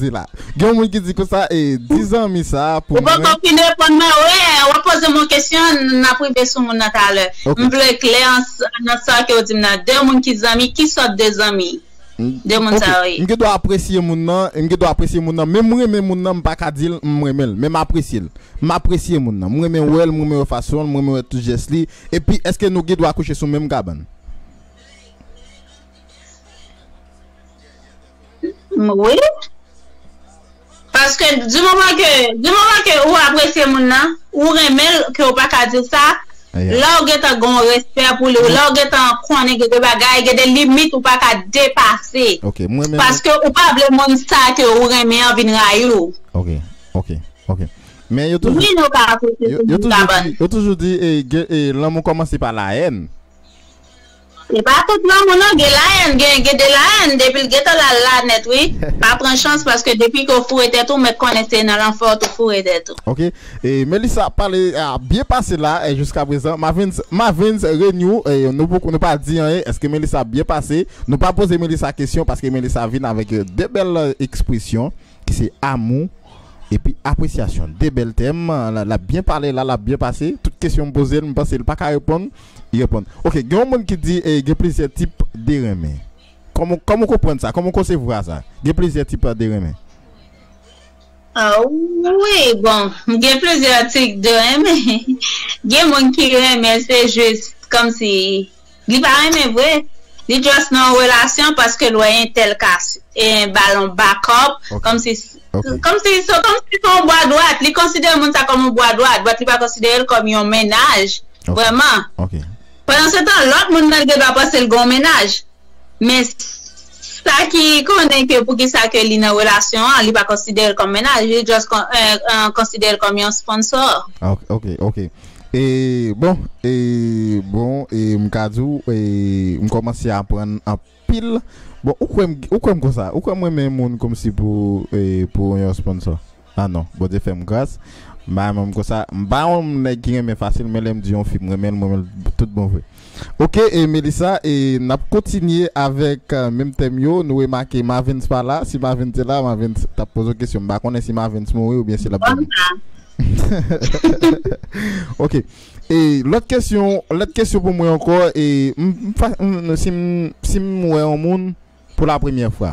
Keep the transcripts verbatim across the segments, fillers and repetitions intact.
poze la. Gen yon moun ki di konsa, e, di zanmi sa pou mwen. Ou poko fin reponn mwen, wè, w ap poze m yon kesyon, n ap rive sou moun nan talè. Ok. M vle klè an s- nan sa ke w di m nan. De moun ki zanmi, ki sòt de zanmi? De moun sa yo ye. M gen dwa apresye moun nan, m gen dwa apresye moun nan, men m renmen moun nan, m pa ka di l m renmen l, men m apresye l. M apresye moun nan, m renmen wè l, m renmen wè fason l, m renmen wè tout jès li. Epi, èske nou gen dwa kouche sou menm kabann? Wi. Paske di moman ke, di moman ke ou apresye moun nan, ou renmen l, ke ou pa ka di sa, lè ou gentan gen yon respè pou li, lè ou gentan konnen gen de bagay, gen de limit ou pa ka depase. Ok, mwen menm. Paske ou pa vle moun sa ke ou renmen an vin rayi w. Ok, ok, ok. Men yo toujou, wi, nou ka apresye yo, yo sou toujou kabann. Di, yo toujou di, e, gen, e, lanmou kòmanse pa la haine. Se pa tout lanmou non, gen la haine, gen, gen de la haine, depi l gentan la, la nèt, wi. Pa pran chans, paske depi ke w foure tèt ou, mèt konnen se nan lanfè w tou foure tèt ou. Ok. E Melissa pale a byen pase la, e, jiska prezan. Mavins, Mavins, Renew, e, nou poko, nou pa di anyen. Èske Melissa byen pase? Nou pa poze Melissa kesyon paske Melissa vin avèk, e, de bèl, e, ekspresyon ki se amou epi apresyasyon. De bèl tèm. L, l ap byen pale la, l ap byen pase. Tout kesyon m poze l, m panse l pa ka reponn, li reponn. Ok, gen yon moun ki di, e, gen plizyè tip de renmen. Kòman, kòman w konprann sa? Kòman w konsevwa sa? Gen plizyè tip de renmen. Ah, wi, bon, gen plizyè tip de renmen. Gen moun ki renmen, se jis kòmsi li pa renmen vre. Li just nan yon relasyon paske l wè entèl ka s- e, ba l yon backup. Ok. Kòmsi, ok, kòmsi se, kòmsi se yon bwa dwat. Li konsidere moun sa kòm yon bwa dwat, but li pa konsidere l kòm yon mennaj. Ok. Vrèman. Ok. Pandan se tan, lòt moun nan gen dwa panse l gen yon mennaj. Men sa ki konnen ke poukisa ke li nan relasyon an, li pa konsidere l kòm mennaj, li just kon- e, e, konsidere l kòm yon sponsor. Ah, ok, ok, ok. E bon, e bon, e m ka di w, e m kòmanse aprann anpil. Bon, ou kwè m, ou kwè m konsa? Ou kwè m renmen moun kòmsi pou, e, pou yon sponsor? Ah non, Bondye fè m gras. M pa renmen moun konsa. M pa yon nèg ki renmen fasil, men lè m di yon fi m renmen l, m renmen l tout bon vre. Ok, e Melissa, e n ap kontinye avèk, e, menm tèm yo. Nou remake Mavins pa la. Si Mavins te la, Mavins t ap poze w kesyon. M pa konnen si Mavins mouri oubyen si l ap vini. Ok. E lòt kesyon, lòt kesyon pou mwen ankò, e m, m fa- m- si m, si m wè yon moun pou la premyè fwa,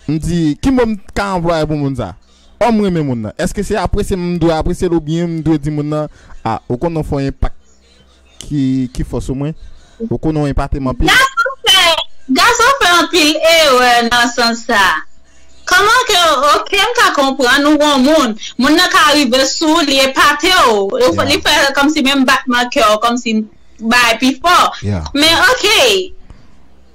m di, ki mo m ka anplwaye pou moun sa? Ò, m renmen moun nan. Èske se apresye m dwe apresye l oubyen m dwe di moun nan, a, ou konnen w fè yon enpak ki, ki fò sou mwen? Ou konnen w enpate m anpil? Gason fè, gason fè anpil erè nan sans sa. Kòman ke, ok, m ka konprann ou wè yon moun, moun nan ka rive sou w, li epate w, li fè kòmsi menm batman kè w, kòmsi bagay pi fò. Yeah. Men ok,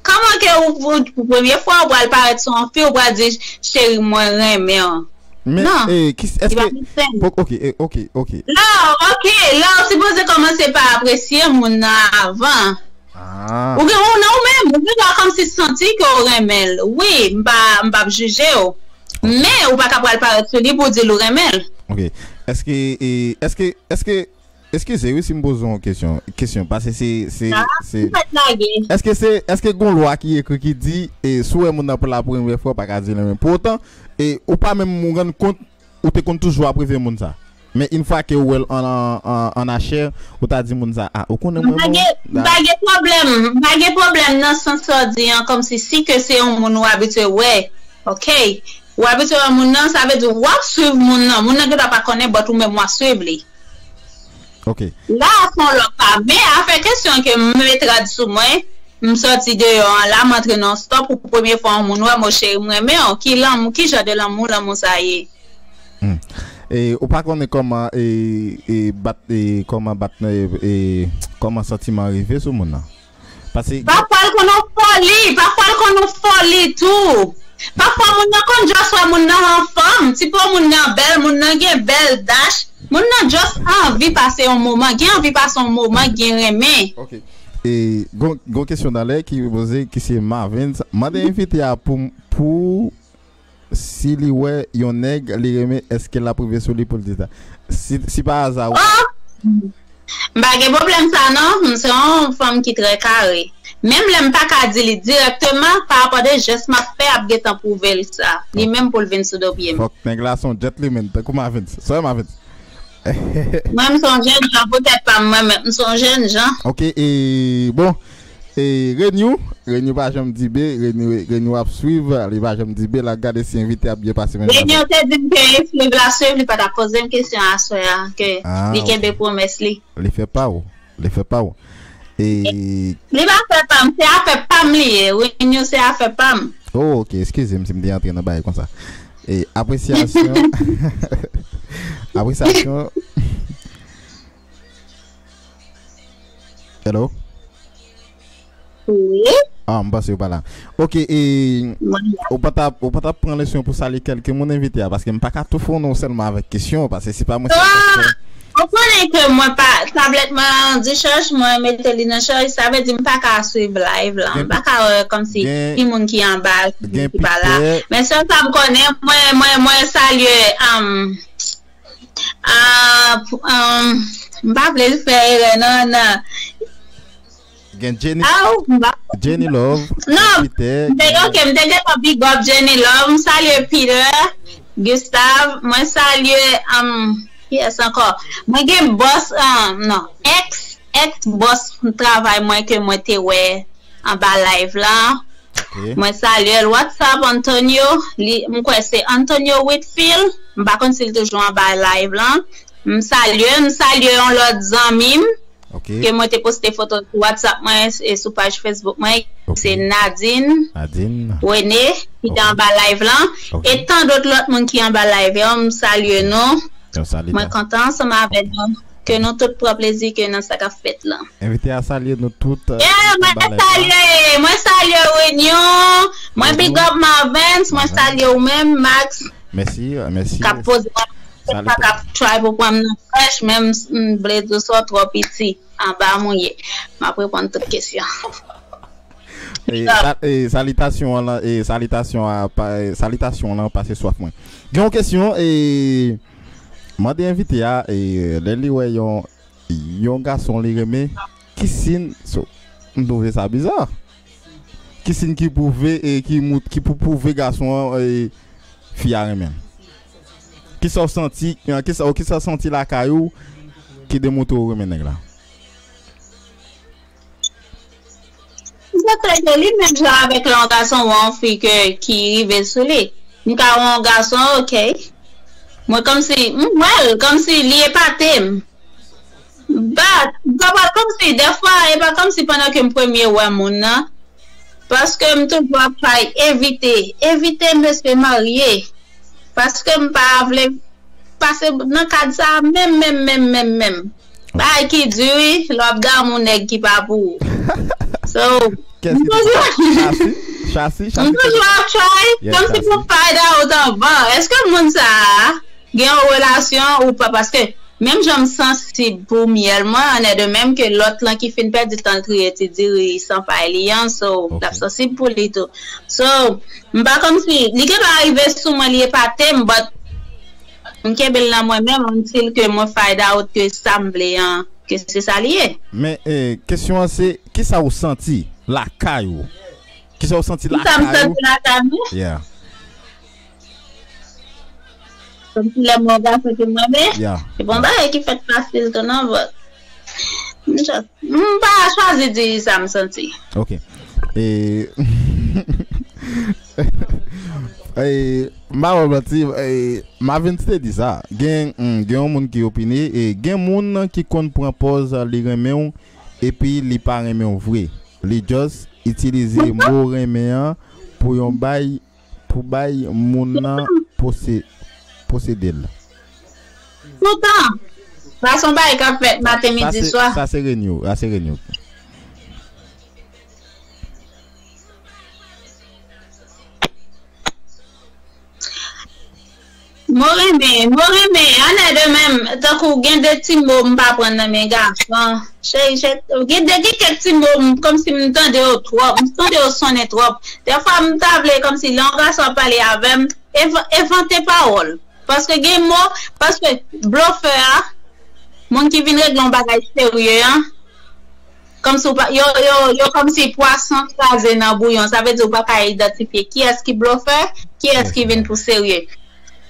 kòman ke ou, ou, pou premye fwa ou pral parèt sou yon fi, ou pral di, cheri, mwen renmen w? Men, non, eh, ki, li pa make sense. Ok, eh, ok, ok. Non, ok, la ou sipoze kòmanse pa apresye moun nan avan. Ah. Ou gen, ou nan ou menm, ou gen dwa kòmsi santi ke w renmen l. Wi, m pa, m p ap jije w. Ok. Men, ou pa ka pral parèt sou li pou w di l ou renmen l. Ok. Èske, eh, èske, èske, eskize wi si m poze w yon kesyon, kesyon, paske se, se, se, èske se, èske gon lwa ki ekri ki di, eh, si w wè moun nan pou la premyè fwa, w pa ka di l renmen? Pou otan, eh, ou pa menm rann kont ou te konn toujou ap reve moun sa. Men yon fwa ke ou wè l an, an, an, an achè, ou ta di moun sa, a, ou konnen mwen, m pa gen, m pa gen pwoblèm, m pa gen pwoblèm nan sans sa w di an, kòmsi si ke se yon moun ou abitye wè, ok, ou abitye wè moun nan, sa vle di w ap swiv moun nan, moun nan gen dwa pa konnen, but ou menm w ap swiv li. Ok. La, se yon lòt ka, men afè kesyon ke m met rad sou mwen, m sòti deyò an la, m antre nan yon stop, pou premye fwa yon moun wè m, o cheri, m renmen w, ki lanmou, ki jan de lanmou, lanmou sa ye? Hmm. E, ou pa konnen kòman, e, e, bat, e, kòman bat, e, e, kòman santiman rive sou moun nan. Paske pafwa l konn yon foli, pafwa l konn yon foli tou. Pafwa moun nan konn just wè moun nan an fòm, ti po moun nan bèl, moun nan gen bèl dach, moun nan just anvi pase yon moman, gen anvi pase yon moman, gen renmen. Ok. E, gon, gon kesyon talè ki poze, ki se Marvin, mande envite a pou, pou si li wè yon nèg li renmen, èske l ap rive sou li pou l di sa? Si, si pa aza ou... Oh! M pa gen pwoblèm sa non, m se yon fanm ki trè kare. Menm lè m pa ka di li dirèkteman, pa rapò de jès m ap fè ap gentan pwouve l sa. Li menm pou l vin sou do pye m. Fòk nèg la se yon gentleman, tankou Mavens. Sè Mavens. Mwen, m se yon jèn jan, poutèt pa m, mwen menm, m se yon jèn jan. Ok, e, bon, e, Renew, Renew pa janm dibe, Renew, Renew ap swiv, li pa janm dibe, l ap gade si envite ap byen pase menm jan. Renew te di m ke li swiv, l ap swiv, li pa t ap poze m kesyon aswè a, ke li kenbe pwomès li. Li fè pa w. Li fè pa w. E li pa fè pa m, se afè pa m li ye. Renew se afè pa m. Oh, ok, eskize m si m te antre nan bagay konsa. E apresyasyon. Apresyasyon. Hello? Wi. Ah, m panse ou pa la. Ok, e ou pa t ap, ou pa t ap pran leson pou salye kèlke moun envite a, paske m pa ka tou fè w non sèlman avèk kesyon, paske se pa mwen sèl. Ou konnen ke mwen pa, tablèt mwen an dichaj, mwen mete li nan chaj, sa vle di m pa ka swiv live la, m pa ka wè kòmsi ki moun ki anba, ki moun ki pa la. Men sèl sa m konnen, mwen, mwen, mwen salye, um, Ah, p- um, m pa vle l fè erè non, non. Gen Jenny, Aw, m pa- Jenny Love, non, Peter, m te, gen ok, m te gentan big up Jenny Love, m salye Peter, Gustave, mwen salye, um, kiyès ankò? Mwen gen bòs, um, non, ex, ex bòs travay mwen ke mwen te wè anba live la. Ok. Mwen salye l. What's up, Antonio? Li, m kwè se Antonio Whitfield. M pa konn si l toujou anba live lan. M salye, m salye yon lòt zanmi m. Ok. Ke mwen te poste foto sou WhatsApp mwen e sou paj Facebook mwen. Ok. Se Nadine, Nadine Rene ki te anba live lan. Ok. E tan dòt lòt moun ki anba live yo, m salye nou. Mwen kontan ansanm avè nou. Ke nou tout pran plezi ke nan sa k ap fèt lan. Envite a salye nou tout. Yeah, mwen salye, mwen salye Renew, mwen big up Marvens, mwen salye ou menm, Max. Mèsi, mèsi. K ap poze mwen, k ap try pou pran m nan frèch, men m vle di w sa w twò piti, anba mouye. M ap reponn tout kesyon. E, sa- e, salitasyon an lan, e, salitasyon a pa, e, salitasyon lan pase swaf mwen. Gen yon kesyon, e, mande envite a, e, lè li wè yon, yon gason li renmen, ki siy, so, m twouve sa biza. Ki siy ki pwouve, e, ki mout-, ki pou pwouve gason an, e, fi a renmen l? Kisa w santi, e, kisa, kisa w santi lakay ou ki demontre w renmen nèg la? Se trè joli, menm jan avèk lè yon gason wè yon fi ke, ki rive sou li. M ka wè yon gason, ok. Mwen kòmsi, m wè l, kòmsi li epate m. But, m ka wè l kòmsi, dèfwa, e pa kòmsi pandan ke m premye wè moun nan. Paske m toujou ap fè evite, evite mesye marye. Paske m pa vle pase nan kad sa a menm, menm, menm, menm, menm. Bagay ki di wi, lè w ap damou nèg ki pa pou ou. So, m toujou, m toujou ap try, kòmsi pou find out anvan. Èske moun sa a gen yon relasyon ou pa? Paske menm jan m sansib pou myèl mwen, an est de même ke lòt lan ki fin pèdi tan l triye ti diri san pay li an, so, l ap sansib pou li tou. So, m pa kòmsi, li gentan rive sou mwen, li epate m, but m kenbe l nan mwen menm, until ke mwen find out ke sa m vle an, ke se sa li ye. Men, e, kesyon an se, kisa ou santi lakay ou? Kisa ou santi lakay ou? Kisa m santi lakay mwen? Yeah. Kòmsi lè m wè yon gason ke m renmen, yeah, se pa yon bagay ki fèt fasil tou non, but m just, m pa chwazi di sa m santi. Ok. E, e, m pa wè manti, e, Marvens te di sa. Gen, mm, gen yon moun ki opine, e gen moun ki konn pran pòz li renmen w, epi li pa renmen w vre. Li just itilize mo renmen an pou yon bay, pou bay moun nan pose-, posede l. Toutan. Sa se yon bagay k ap fèt maten, midi, swa. Sa se Renew, sa se Renew. Mo renmen, mo renmen, an est de même, tankou gen de ti mo m pa pran nan men gason. Cheri, cheri, gen de, gen kèk ti mo m, kòmsi m tande yo twòp, m tande yo sonnen twòp. Dèfwa m ta vle kòmsi lè yon gason ap pale avè m, env-, envante pawòl. Paske gen mo, paske blofè a, moun ki vin regle yon bagay serye an, Kòmsi w pa, yo, yo, yo kòmsi pwason kraze nan bouyon. Sa vle di ou pa ka idantifye kiyès ki blofè, kiyès ki vin pou serye.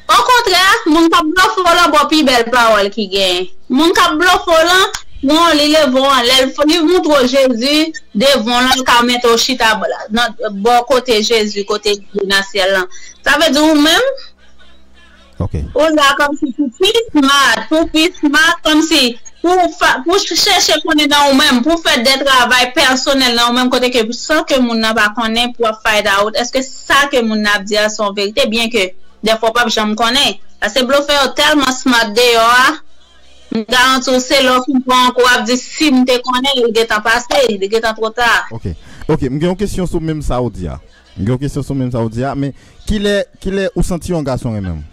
Okontrè, moun k ap blofe w lan, bon, pi bèl pawòl ki genyen. Moun k ap blofe w lan, bon, li leve w anlè, li, li montre w Jezi devan w lan, li ka mete w chita bò la, nan, bò kote Jezi, kote Jezi nan syèl lan. Sa vle di ou menm, Ok. ou la kòmsi pou pi smart, pou pi smart, kòmsi pou, fa- pou ch- chèche konnen nan ou menm, pou fè de travay pèsonèl nan ou menm, kote ke san ke moun nan pa konnen, pou w ap find out èske sa ke moun nan ap di a se yon verite, byen ke dèfwa w p ap janm konnen. Paske blofè yo tèlman smart deyò a, m garanti w se lè w fin pran yon kou w ap di si m te konnen, li gentan pase, li gentan twò ta. Ok. Ok, m gen yon kesyon sou menm sa ou di a. M gen yon kesyon sou menm sa ou di a, men kilè, kilè ou santi yon gason renmen w?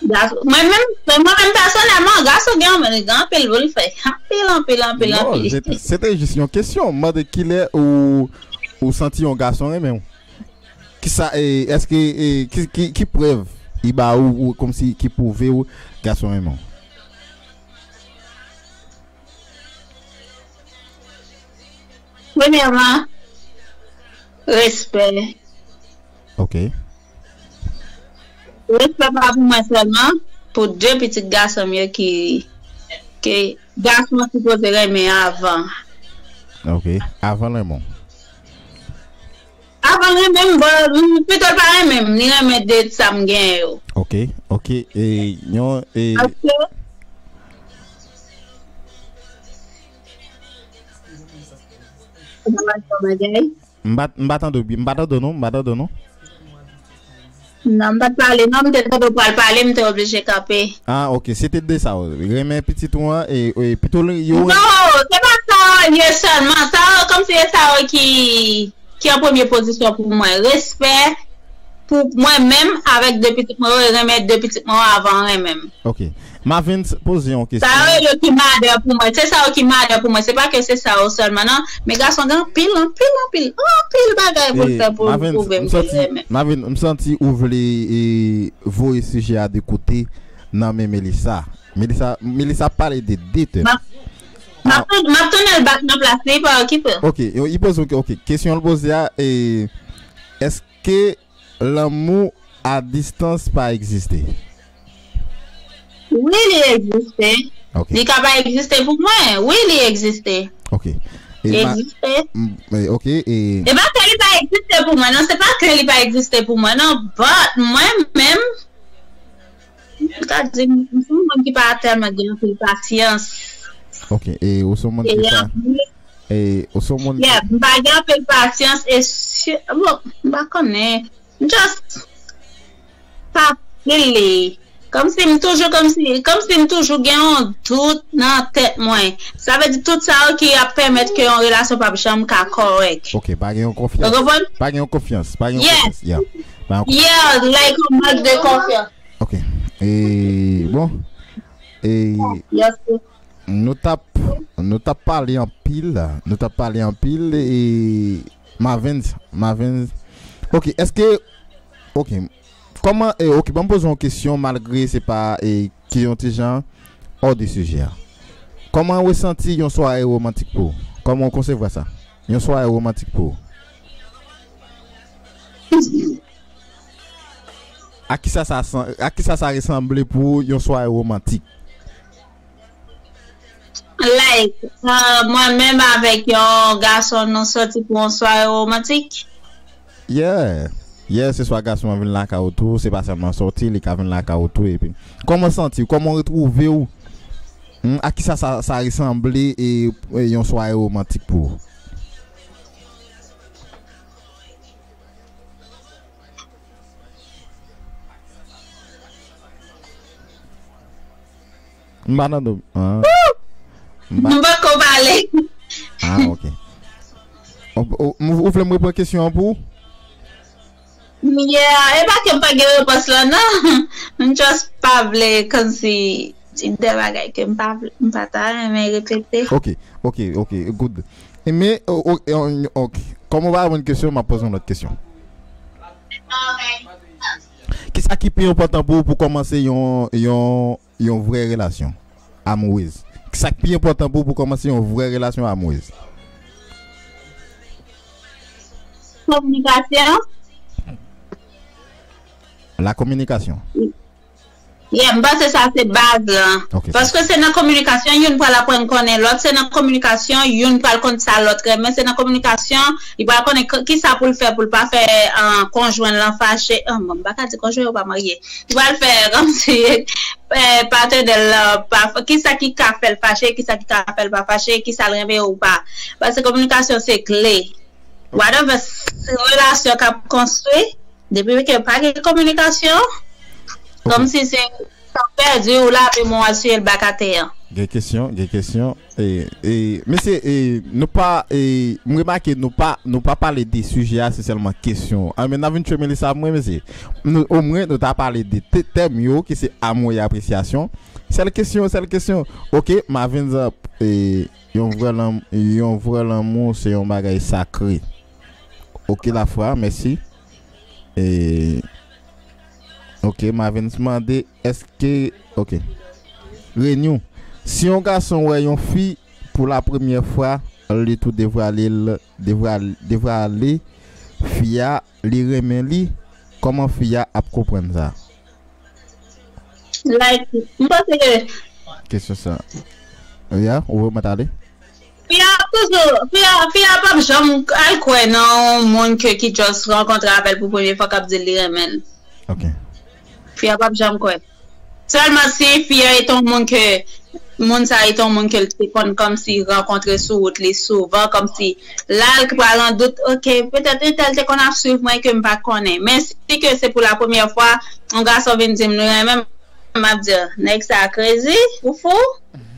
Gason, mwen menm, mwen menm pèsonèlman, gason gen, gen anpil pou l fè. Anpil, anpil, anpil, Non, anpil. se te- se te jis yon kesyon. M mande kilè ou, ou santi yon gason renmen w. Kisa, e, èske, e, ki, ki, ki prèv li ba ou, ou kòmsi ki pwouve ou gason renmen w? Premyèman, respè. Ok. Respè pa pou mwen sèlman, pou de pitit gason m yo ki, ke gason an sipoze renmen avan. Ok. Avan renmen w. Avan l renmen m, bon, m pito l pa renmen m, li renmen de sa m genyen yo. Ok, ok. E, yon, e, Paske, Ou pa wè sa bagay? M pa, m pa tande w byen, m pa tande w non, m pa tande w non. Non, m pa t pale non, m te tande w pral pale, m te oblije kanpe. Ah, ok, se te de sa w renmen pitit ou an, e, e pito l- yo renmen. Non, se pa sa yo ye sèlman, sa yo, kòmsi se sa yo ki, ki an premye pozisyon pou mwen. Respè pou mwen menm, avèk de pitit mwen yo, e renmen de pitit mwen yo avan renmen m. Ok. Mavens poze yon Sa yo kesyon. Yo ki madè pou mwen. Se sa yo ki madè pou mwen. Se pa ke se sa yo sèlman, non. Men gason gen anpil, anpil, anpil, anpil bagay pou l fè pou l pwouve m ke l renmen. Mavens, m santi ou vle, e, voye sijè a de kote nan men Melissa. Melissa, Melissa ap pale de de tè. M ap m ap tou- m ap tounen l back nan plas li, pa okipe w. Ok, yo, li poze, ok, ok. Kesyon l poze a, e, èske lanmou a distans pa egziste? Wi, li egziste. Ok, Li ka pa egziste pou mwen. Wi, li egziste. ok. E Li ma- egziste. m- e, ok, e, E pa ke li pa egziste pou mwen, non. Se pa ke li pa egziste pou mwen, non. But mwen menm, m ka di, m se yon moun ki pa tèlman gen anpil pasyans. Ok, e ou se yon moun E ki pa, anplis, e ou se yon moun ki yeah, m pa gen anpil pasyans e si, bon, m pa konnen. M just pa feel li. Kòmsi m toujou, kòmsi, kòmsi m toujou gen yon dout nan tèt mwen. Sa vle di tout sa yo ki ap pèmèt ke yon relasyon p ap janm ka kòrèk. Ok, pa gen yon Ou konfyans. konprann? Pa gen yon konfyans. Pa gen yon Yeah. konfyans. Yeah. Pa gen yon konfyans. Yeah, like yon mank de konfyans. Ok. E, bon. E, Yes. nou t ap, nou t ap pale anpil. Nou t ap pale anpil. E, Mavens, Mavens. Ok, èske, ok. Kòman, e, ok, ban m poze yon kesyon, malgre se pa, e, ki yon ti jan hors de sujet a. Kòman ou santi yon sware romantik pou ou? Kòman ou konsevwa sa? Yon sware romantik pou ou? A kisa sa san- a kisa sa resanble pou ou yon sware romantik? Like, uh, mwen menm avèk yon gason nou soti pou yon sware romantik. Yeah. Yeah, se swa gason an vin lakay ou tou, se pa sèlman soti, li ka vin lakay ou tou epi. Kòman santi w? Kòman w retwouve w? Hmm, a kisa sa, sa resanble e, e yon sware romantik pou ou? M pa tande w. Ah. M pa- M poko pale. Ah, ok. Ou, ou, ou, ou vle m repran kesyon an pou ou? Yeah, e pa ke m pa gen repons la, non. M just pa vle kòmsi di de bagay ke m pa vle, m pa ta renmen repete. Ok, ok, ok, good. E men, o- o- o- ok. Kòm ou pa reponn kesyon, m ap poze yon lòt kesyon. Kisa ki pi enpòtan pou ou pou kòmanse yon, yon, yon vrè relasyon amourez? Sa k pi enpòtan pou ou pou kòmanse yon vrè relasyon amoureuse? Kominikasyon. La communication. Yeah, m panse sa se baz lan. Ok. Paske se nan kominikasyon youn pral aprann konnen lòt, se nan kominikasyon youn pral konn sa lòt renmen, se nan kominikasyon li pral konnen k- kisa pou l fè pou l pa fè uh, konjwen lan fache. Uh, bon, m pa ka di konjwen yo pa marye. Li pral fè kòmsi eh, patnè l lan pa kisa ki ka fè l fache, kisa ki ka fè l pa fache, kisa l renmen ou pa. Paske kominikasyon se kle. Whatever s- relasyon k ap konstwi, depi ke pa gen kominikasyon, kòmsi se tan pèdi ou lave men w al siye l bak atè an. Gen kesyon, gen kesyon. E, e, mesye, e, nou pa, e, m remake nou pa, nou pa pale de sijè a, se sèlman kesyon. Anben, n a vin tchwe Melissa pou mwen, mesye. Nou, omwen, nou ta pale de te- tèm yo, ki se amou e apresyasyon. Sèl kesyon, sèl kesyon. Ok, Mavens, e, yon vrè lanm, yon vrè lanmou, se yon bagay sakre. Ok, Lafra, mèsi. E, ok, Mavens mande, èske, ok. Renew. Si yon gason wè yon fi pou la premyè fwa, li tou devwale l, devwale, devwale fi a, li renmen li, kòman fi a ap konprann sa? Like, m panse ke Kesyon sa. Ya, ou vle mwen t ale? Fi a toujou, fi a, fi a p ap janm al kwè nan yon moun ke ki just rankontre avè l pou premye fwa k ap di l li renmen l. Ok. Fi a p ap janm kwè. Sèlman si fi a e t on moun ke, moun sa e t on moun ke l te konn kòmsi rankontre sou wout li souvan, kòmsi la l pral an dout, ok, petèt entèl te konn ap swiv mwen ke m pa konnen. Men si ke se pou la premyè fwa, yon gason vin di m li renmen m, m ap di, nèg sa crazy, ou fou?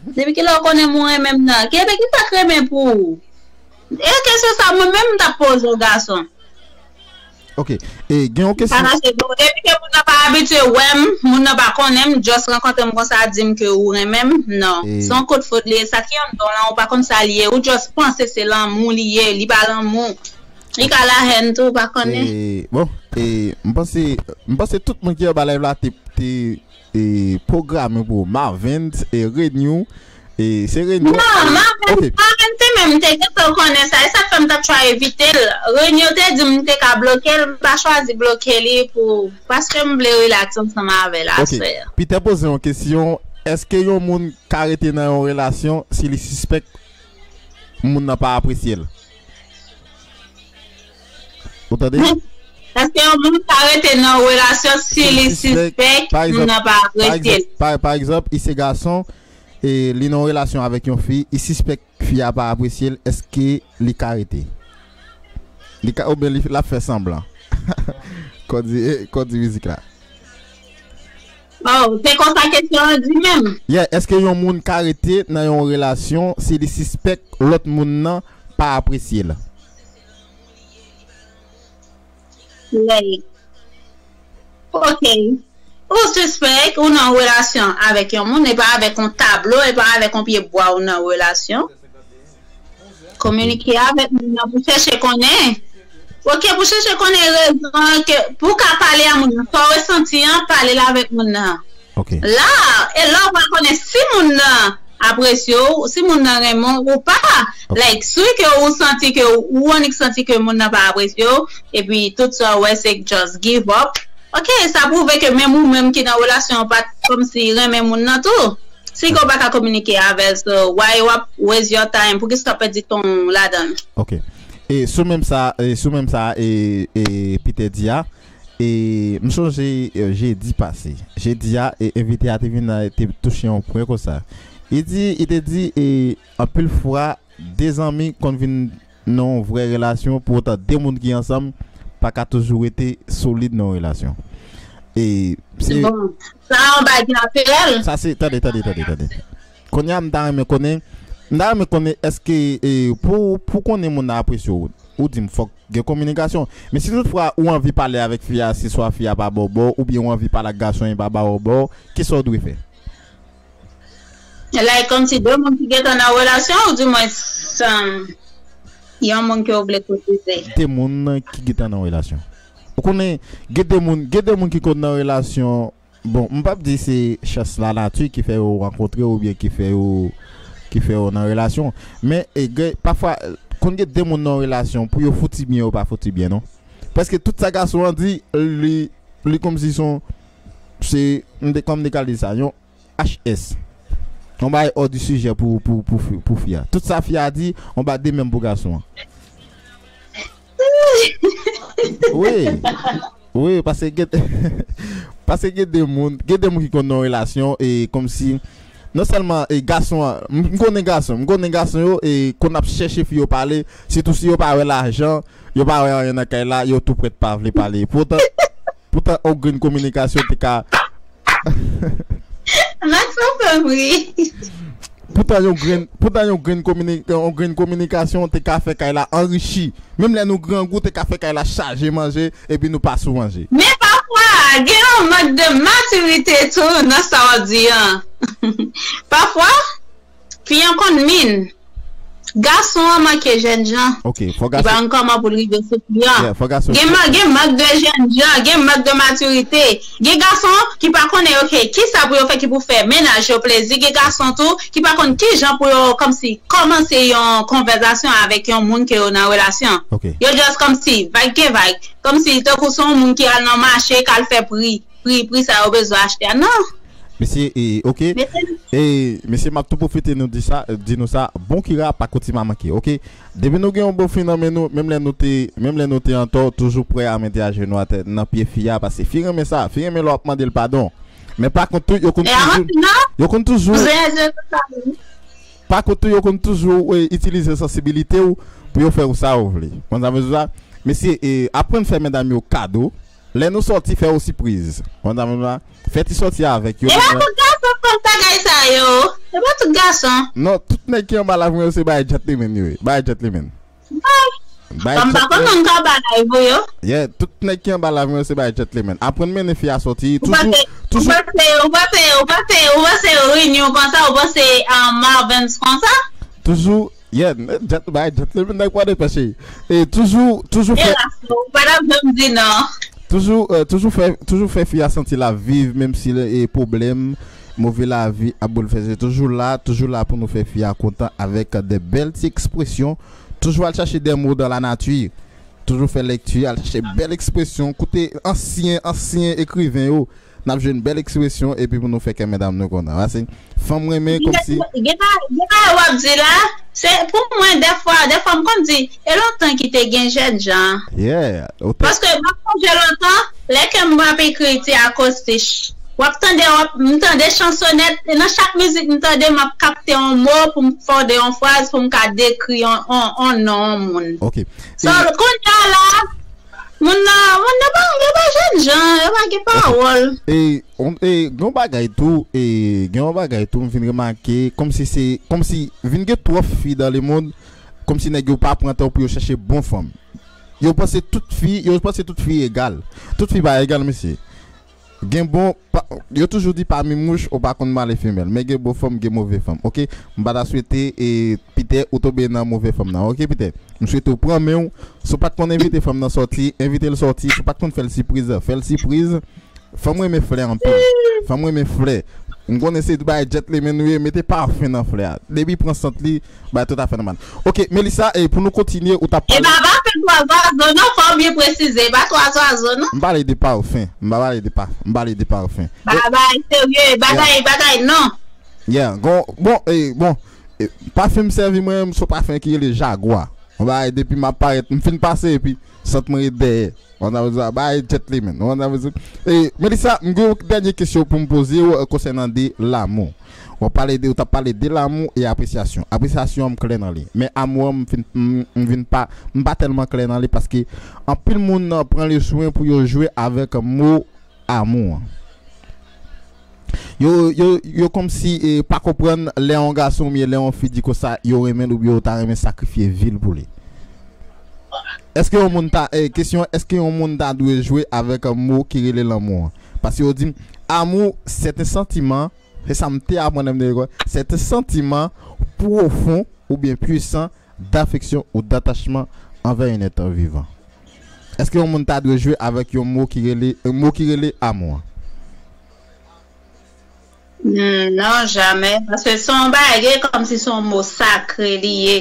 Depi kilè w konnen m ou renmen m nan? Ki, ki sa k renmen pou ou? E kesyon sa mwen menm m t ap poze yon gason. Ok. E gen yon Pa kesyon. mache bon. Depi ke moun nan pa abitye wè m, moun nan pa konnen m, just rankontre m konsa di m ke ou renmen m, non. E- Se yon kout fout li ye, sa ki anndan w lan, ou pa konn sa li ye, ou just panse se lanmou li ye, li pa lanmou. Li ka la hèn tou, ou pa konnen. E, bon, e, m panse, m panse tout moun ki anba live la te, te e, pwograme pou Marvens e Renew. E, se Renew. Non, Marvens, Ok. Marvens te menm te gentan konnen sa. E sa k fè m t ap try evite l. Renew te di m m te ka bloke l, m pa chwazi bloke li pou, paske m vle relax ansanm avè l Ok. aswè a. Peter poze yon kesyon. Èske yon moun ka rete nan yon relasyon si li sispèk moun nan pa apresye l? Ou tande? Èske yon moun ka rete nan yon relasyon si li sispèk pa moun egzanp, nan pa pa apresye l? egzanp, pa, pa egzanp, li se gason e li nan yon relasyon avèk yon fi, li sispèk fi a pa apresye l, èske li ka rete? Li ka, oubyen li, l ap fè sanblan? Kòdi, eh, kòdi mizik la. Oh, se konsa kesyon an di menm. Yeah, èske yon moun ka rete nan yon relasyon si li sispèk lòt moun nan pa apresye l? Like, ok. Ou sispèk, ou nan yon relasyon avèk yon moun, e pa avèk yon tablo, e pa avèk yon pye bwa ou nan relasyon. Kominike avèk moun nan pou chèche konnen. Ok, pou chèche konnen rezon ke, pou w ka pale a moun nan, sa w resanti an, pale l avèk moun nan. Ok. La, e la w pral konnen si moun nan apresye w, si moun nan renmen w ou pa. Ok. Like, si ke ou santi ke ou annik santi ke moun nan pa apresye w, epi tout sa w wè se just give up. Ok, sa pwouve ke menm ou menm ki nan relasyon an pa t kòmsi renmen moun nan tou. Si ke w pa ka kominike avè l, so why w ap waste your time? Poukisa w ap pèdi tan w ladan l? Ok. E sou menm sa, e sou menm sa, e, e Peter di a, e m sonje e, jedi pase. Jedi a, e envite a te vin la, te touche yon pwen konsa. Li di, li te di, e anpil fwa, de zanmi konn vin nan yon vrè relasyon, pou otan de moun ki ansanm pa ka toujou rete solid nan yon relasyon. E se Bon, sa yon bagay natirèl. Sa se, tande, tande, tande, tande. Kounye a m ta renmen konnen, m ta renmen konnen èske e, pou, pou konnen moun nan apresye w, ou di m fòk gen kominikasyon. Men si toutfwa ou anvi pale avèk fi a, se swa fi a pa ba w bò, oubyen ou anvi pale ak gason e pa ba w bò, kisa w dwe fè? Like, kòmsi de moun ki gentan nan relasyon, ou di mwen, um, yon moun ke w vle kotize. De moun ki gentan nan relasyon. Ou konnen, gen de moun, gen de moun ki konn nan relasyon. Bon, m p ap di se chans lanati ki fè yo rankontre oubyen ki fè yo e fè yo nan relasyon. Men, e, gen, pafwa, konn gen de moun nan yon relasyon, pou yo fouti byen, yo pa fouti byen, non. Paske tout sa gason an di, li, li kòmsi son, se, m te, kòm m te ka di sa, yon H S. Yon bagay hors du sujet pou, pou, pou, fi- pou fi a. Tout sa fi a di, yon bagay de menm pou gason an. Wi. Wi, paske gen, paske gen de moun, gen de moun ki konn nan yon relasyon e kòmsi, non sèlman e gason an, m m konnen gason, m konnen gason yo e konn ap chèche fi yo pale, sitou si yo pa wè lajan, yo pa wè anyen nan kay la, yo tou prèt pa vle pale. Poutan, poutan yon grenn kominikasyon te ka Max an fè m ri. Poutan yon grenn, poutan yon grenn komini, yon grenn kominikasyon te ka fè kay la anrichi. Menm lè nou grangou, te ka fè kay la chaje manje epi nou pa sou manje. Men pafwa, gen yon mank de matirite tou nan sa w di an. Pafwa, fi an konn min. Gason an manke jènjan. Ok, fò Li pa gason, konn kòman pou l rive sou fi an. Yeah, fò gason. Gen mank, gen mank de jènjan, gen mank de matirite. Gen gason ki pa konnen, ok, kisa pou yo fè ki pou fè mennaj yo plezi. Gen gason tou ki pa konn kijan pou yo kòmsi kòmanse yon konvèsasyon avèk yon moun ke yo nan relasyon. Ok. Yo just kòmsi vag ke vag. Kòmsi tankou se yon moun ki al nan mache, k al fè pri, pri, pri sa yo bezwen achte a. Non. Mesye, e, ok. Mesye, E, mesye, m ap tou pwofite nou di sa, di nou sa, bon Kira pa koutim a manke, ok? Depi nou gen yon bon fi nan men nou, menm lè nou te, menm lè nou te antò, toujou prè a mete ajenou atè nan pye fi a, paske fi renmen sa, fi renmen lè w ap mande l padon. Men pa kont tou, yo konn e avan toujou, non, yo konn toujou, nou se rezon sa. pa kont tou, yo konn toujou e, itilize sansibilite w pou yo fè w sa ou vle. Konn sa m vle di w la? Mesye, e, aprann fè medam yo kado. Lè nou sòti, fè yo sipriz. Konn sa m vle di w la? Fè ti sòti avèk yo. E pa tout gason konn bagay sa yo. E pa tout gason. Non, tout nèg ki anba lavi mwen yo se bagay gentleman yo ye. Bagay gentleman. Bagay Kòm pa konn gentleman. Moun ka bagay pou yo. Yeah, tout nèg ki anba lavi mwen yo se bagay gentleman. Aprann mennen fi a sòti. Ou Toujou, panse, ou panse, ou panse, ou panse, ou panse, ou panse Reunion konsa, ou panse um, Marvens konsa? Toujou, yeah, jet, bay gentleman nèg pa depanse. E toujou, toujou fè, Elas, ou pa t ap janm di non. toujou, eh, toujou fè, toujou fè fi a santi l ap viv, menm si e pwoblèm, move lavi ap boulvèse. Toujou la, toujou la pou nou fè fi a kontan avèk de bèl ti ekspresyon. Toujou al chache de mo dans la nature. Toujou fè lekti, al chache bèl ekspresyon. Koute ansyen, ansyen ekriven yo. N ap jwenn bèl ekspresyon epi pou nou fè kè medam nou kontan. Pase fanm renmen kòmsi. Gen pa, gen pa w ap di la, se pou mwen, dèfwa, dèfwa m konn di, e lontan ki te gen jènjan. Yeah, ou te. Paske m ap sonje lontan, lè ke m ap ekri ti akostiche, w ap tande, w ap, m tande chansonèt, e nan chak mizik m tande, m ap kapte yon mo pou m fòde yon fraz, pou m ka dekri yon, yon, yon non yon moun. Ok. So, kounye a la, moun nan, moun nan pa, yo pa jènjan, yo pa gen pawòl. E, on, e, gen yon bagay tou, e, gen yon bagay tou, m vin remake, kòmsi se, kòmsi vin gen twòp fi dans le monde, kòmsi nèg yo pa pran tan pou yo chèche bon fanm. Yo panse tout fi, yo panse tout fi egal. Tout fi pa egal, mesye. Gen bon, pa, yo toujou di pami mouch, ou pa konn male femèl. Men gen bon fanm, gen move fanm, ok? M pa ta swete, e, Pitè, ou tonbe nan move fanm nan, ok, Pitè? M swete w pran men w. Si w pa t konn envite fanm nan sòti, envite l sòti. Si w pa t konn fè l sipriz, fè l sipriz. Fanm renmen flè anpil. Fanm renmen flè. M konnen se bagay gentleman nou ye, mete pafen nan flè a. Depi pran sant li, bagay tout afè nòmal. Ok, Melissa, e pou nou kontinye, ou t ap E pale. pa pafen twa zwazo non, fò w byen presize, e pa twa zwazo non. M pale de pafen. M pa pale de pa, m pale de pafen. Bagay serye, bagay, bagay non. Yeah, bon, bon, e, bon, e, pafen m sèvi mwen, m se yon pafen ki rele Jagwa. Yon bagay depi m ap parèt, m fin pase epi sant mwen ret dèyè. Ou konn sa m vle di, bagay gentleman. Ou konn sa m vle di. E, Melissa, m gen yon dènye kesyon pou m poze w, e, konsènan de lanmou. Ou pale de, ou t ap pale de lanmou e apresyasyon. Apresyasyon an m klè nan li. Men amou an m fin, m, m vin pa, m pa tèlman klè nan li paske anpil moun, e, pran le swen pou yo jwe avèk mo amou an. Yo, yo, yo kòmsi, e, pa konprann lè yon gason oubyen lè yon fi di konsa yo renmen l oubyen yo ta renmen sakrifye vi l pou li. Èske yon moun ta, e, kesyon, èske yon moun ta dwe jwe avèk mo ki rele lanmou an? Paske yo di m, amour, c'est un sentiment, se sa m te aprann lè m te lekòl, c'est un sentiment profond ou bien puissant d'affection ou d'attachement envers un être vivant. Èske yon moun ta dwe jwe avèk yon mo ki rele, yon mo ki rele amou an? Hmm, non, jamè. Paske se yon bagay, gen kòmsi se yon mo sakre li ye.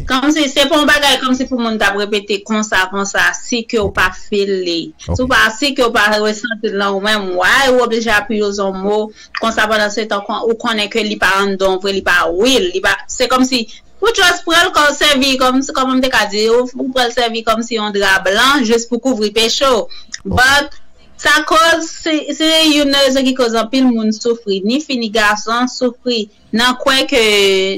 Kòmsi se pa yon bagay kòmsi pou moun t ap repete konsa, konsa, si ke w pa feel li. Si w pa, si ke w pa resanti l nan ou menm, why ou oblije apiye sou yon mo konsa pandan se tan kon- ou konnen ke li pa anndan w vre, li pa real, li pa, se kòmsi ou just pran l kòm sèvi, kòm, kòman m te ka di, ou, ou pran l sèvi kòmsi yon dra blan, jis pou kouvri peche w. But, sa koz, se, se youn nan rezon ki koz anpil moun soufri, ni fi ni gason soufri, nan kwè ke,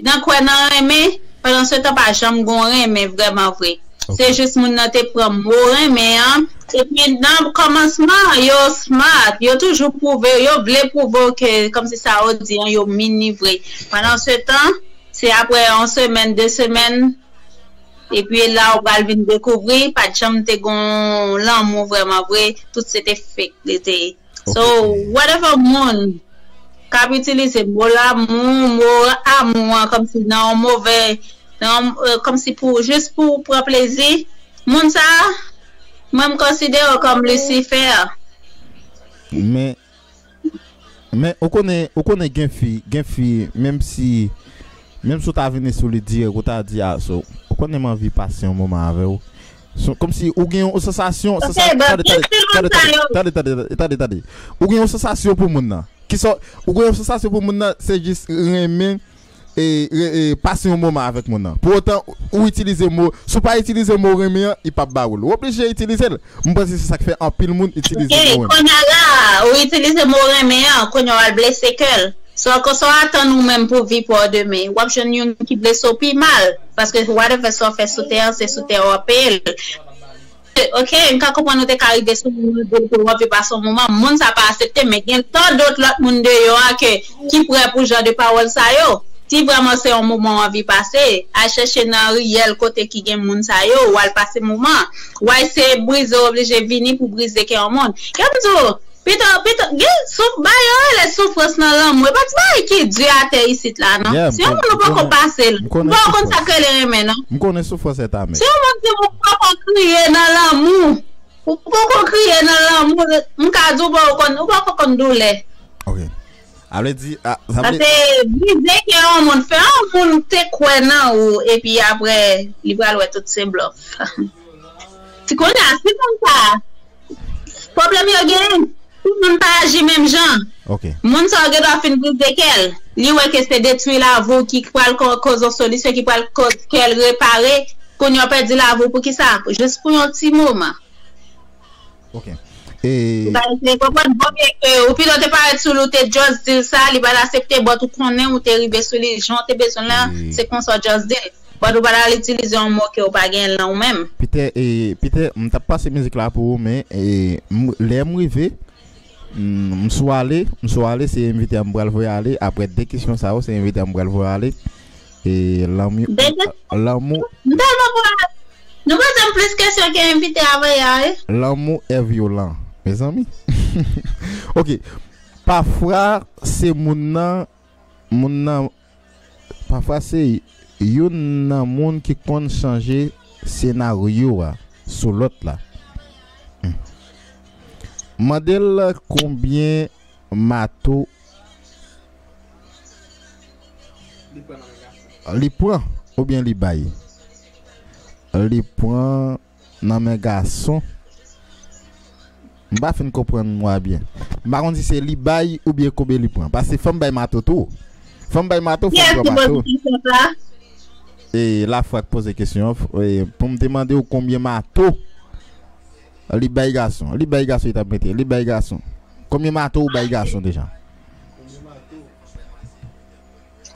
nan kwè nan renmen, pandan se tan pa janm gon renmen vrèman vre. Se jis moun nan te pran mo renmen an, epi nan kòmansman, yo smart, yo toujou pwouve, yo vle pwouve w ke, kòmsi sa yo di an, yo mean li vre. Pandan se tan, se apre yon semèn, de semèn, epi la ou pral vin dekouvri, pa t janm te gon lanmou vrèman vre, tout se te fake li te ye. So, whatever moun k ap itilize mo lanmou, mo amou an, kòmsi nan yon move, nan yon, euh, kòmsi pou, jis pou pran plezi, moun sa, mwen m konsidere w kòm Lucifer. Men, men, ou konnen, ou konnen gen fi, gen fi, menm si, menm si w ta vini sou li dirèk, ou ta di, a, so, ou konnen m anvi pase yon moman avè w. So, kòmsi ou gen yon sansasyon, tande, tande, tande, tande, tande, tande, tande. Ou gen yon sansasyon pou moun nan. Kisa, ou gen yon sansasyon pou moun nan, se jis renmen e, e, e pase yon moman avèk moun nan. Pou otan, ou itilize mo, si w pa itilize mo renmen an, li p ap ba ou l. Ou oblije itilize l. M panse se sa k fè anpil moun itilize mo renmen. Kounye a la, ou itilize mo renmen an, kounye a w al blese kè l. Sa w atann ou menm pou vi pa w demen, w ap jwenn youn ki blese w pi mal. Paske whatever sa w fè sou tè an, se sou tè w w ap peye l. Ok, m ka konprann ou te ka rive sou moun nan, di l ke w anvi pase yon moman. Moun sa pa aksepte, men gen tan dòt lòt moun deyò a ke, ki prè pou jan de pawòl sa yo. Si vrèman se yon moman w anvi pase, al chèche nan riyèl kote ki gen moun sa yo, w al pase moman. Why se brize w oblije vini pou brize kè yon moun? Kè m di w, Pito, pito, gen souf, bagay yo rele soufrans nan lanmou. E pa ti bagay ki di atè isit la, non. Si yon moun ou poko pase l, ou poko konn sa k rele renmen, non. M konnen soufrans sèt amè. Si yon moun di ou poko kriye nan lanmou, ou poko kriye nan lanmou, m ka di w poko konn, ou poko konn doulè. Ok. A vle di, a, sa vle. Paske brize kè yon moun, fè yon moun te kwè nan ou, epi apre, li pral wè tout se blòf. Ti konnen a, si moun sa, Pwoblèm yo genyen, tout moun pa aji menm jan. Moun sa yo gen dwa fin brize kè l. Li wè ke se detwi lavi w ki pral koz yon solisyon, ki pral koz kè l repare. Kounye a w pèdi lavi w poukisa? Jis pou yon ti moman. Ok. E... Ou pa eseye konprann, bon, byen ke ou pito te parèt sou li, ou te just di l sa, li pa t aksepte, but ou konnen ou te rive sou li, jan w te bezwen l lan, se konsa w just di l. But ou pa t al itilize yon mo ke w pa gen l nan ou menm. Pite, e, Pite, m t ap pase mizik la pou ou, men, e, m, lè m rive, m, m sou ale, m sou ale, se envite a m pral voye ale, apre de kesyon sa yo, se envite a m pral voye ale. E, lanmou, lanmou. M tèlman pral, nou poze m plis kesyon ke envite a voye ale. Lanmou è vyolan, mezanmi. Ok, pafwa, se moun nan, moun nan, Pafwa se youn nan moun ki konn chanje senaryo a sou lòt la. Hmm. Mande l konbyen mato li pran oubyen li bay. Li pran nan men gason. M pa fin konprann mwa byen. M pa konn si se li bay oubyen konbyen li pran. Paske fanm bay mato tou. Fanm bay mato, fanm pran mato. E Lafra k poze kesyon an, e, pou m te mande w konbyen mato li bay gason. Li bay gason, li t ap mete. Li bay gason. Konbyen mato ou bay gason deja?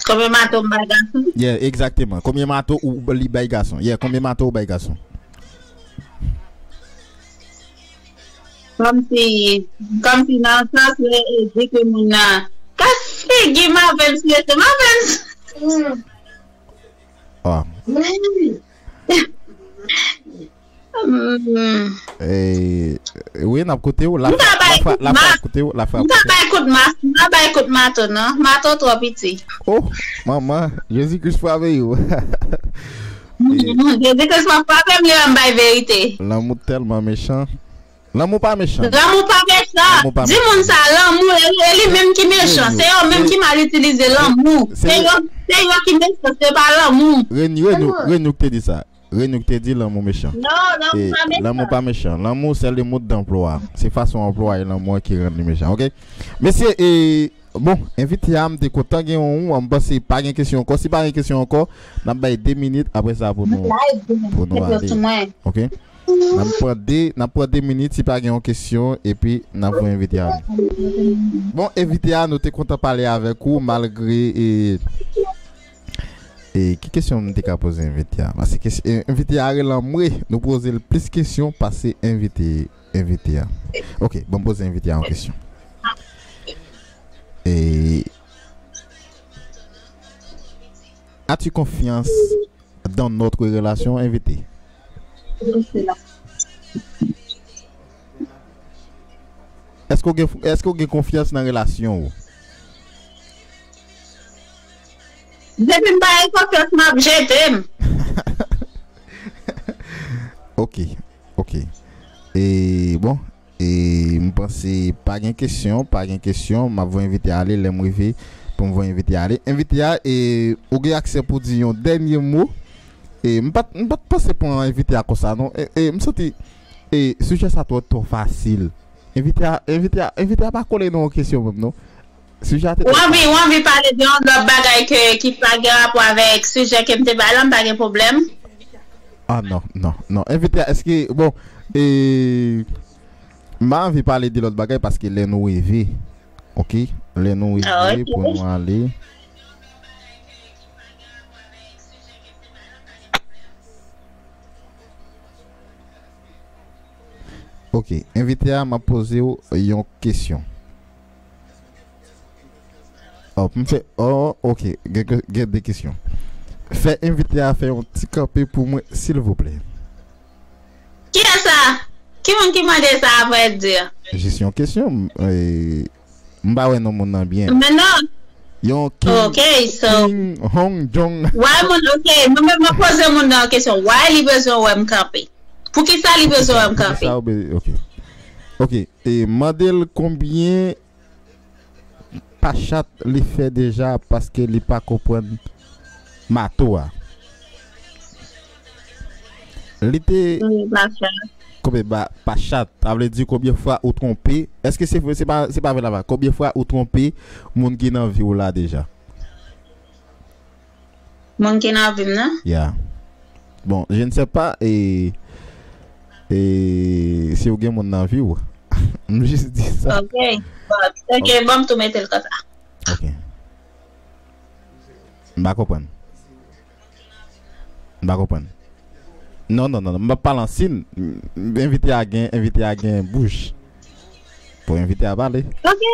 Konbyen mato m bay gason? Yeah, egzakteman. Konbyen mato ou li bay gason? Yeah, konbyen mato ou bay gason? Kòmsi, kòmsi nan sans lè e di ke moun nan. Kas figi Mavens mesye, Mavens! Ah. Wi, n ap koute w. Lafra ap koute w. Lafra ap koute w. M pa bay kout mas, m pa bay kout mato non. Mato twò piti. Oh, manman, Jezi Kris frape yo. Jezi Kris pa frape m, li wè m bay verite. Lanmou tèlman mechan. Lanmou pa mechan. Lanmou pa mechan. sa. Lanmou pa mechan. Di moun sa, lanmou, e, e li menm ki mechan. Se yo menm ki mal itilize lanmou. Se yo, se yo ki mechan, se pa lanmou. Reni, Reni, Reni ki te di sa. Reni ki te di lanmou mechan. Non, lanmou pa mechan. Lanmou pa mechan. Lanmou, c'est le mode d'emploi. Se fason w anplwaye lanmou an ki rann li mechan, oke? Mesye, e, bon, envite a, m te kontan gen yon, m panse pa gen kesyon ankò. Si pa gen kesyon ankò, n ap bay de minit apre sa pou nou, pou nou ale. Oke? N ap pran de, n ap pran de minit si pa gen yon kesyon, epi n ap voye envite a ale. Bon, envite a, nou te kontan pale avèk ou, malgre, e, e, ki kesyon m te ka poze envite a? Paske kes-, e, envite a rele anmwe, nou poze l plis kesyon pase envite, envite a. Oke, bon, m poze envite a yon kesyon. E, as-tu confiance dans notre relation, envite? Èske w gen, èske w gen konfyans nan relasyon w? Depi m pa gen konfyans, m ap jete m. Ok, ok. E bon, e m panse pa gen kesyon, pa gen kesyon. M ap voye envite a ale lè m rive pou m voye envite a ale. Envite a, e ou gen aksè pou di yon dènye mo. E m pa t, m pa t panse pran envite a konsa non. E, e m santi, e sijè sa twò, twò fasil. Envite a, envite a, envite a pa kole nan yon kesyon menm non. Sijè a te twò fasil. Ou anvi, ou anvi pale de yon lòt bagay ke, ki pa gen rapò avèk sijè ke m te bay la, m pa gen pwoblèm. Ah non, non, non. Envite a, èske, bon, e m pa anvi pale de lòt bagay paske lè nou rive, ok? Lè nou rive pou nou ale. Ok, envite a, m ap poze w yon kesyon. Oh, m fè, oh, ok, gen, gen de kesyon. Fè envite a fè yon ti kanpe pou mwen, silvouplè. Kiyès sa? Ki moun ki mande sa, avrèdi? Jis yon kesyon, m, e, m pa wè non moun nan byen. Men non. Yon King, ok, so, King Hong Jong. Why moun, ok, mwen menm mwen poze moun nan kesyon. Why li bezwen wè m kanpe? Poukisa li bezwen wè m kanpe? Poukisa ou be-, ok. Ok, e mande l konbyen pachat li fè deja paske li pa konprann mato a. Li te... Konbyen pachat? Konbyen ba-, pachat? Sa vle di konbyen fwa ou twonpe? Èske se, se pa, se pa vre la va? Konbyen fwa ou twonpe moun ki nan vi w la deja? Moun ki nan vi m nan? Ya. Bon, je ne sais pas, e, e, si w gen moun nan vi w. M jis di sa. Ok. Bon, ok, bon, m tou mete l konsa. Ok. M pa konprann. M pa konprann. Non, non, non, non. M p ap pale an sin. M, m envite a gen, envite a gen bouch. Pou envite a pale. Ok.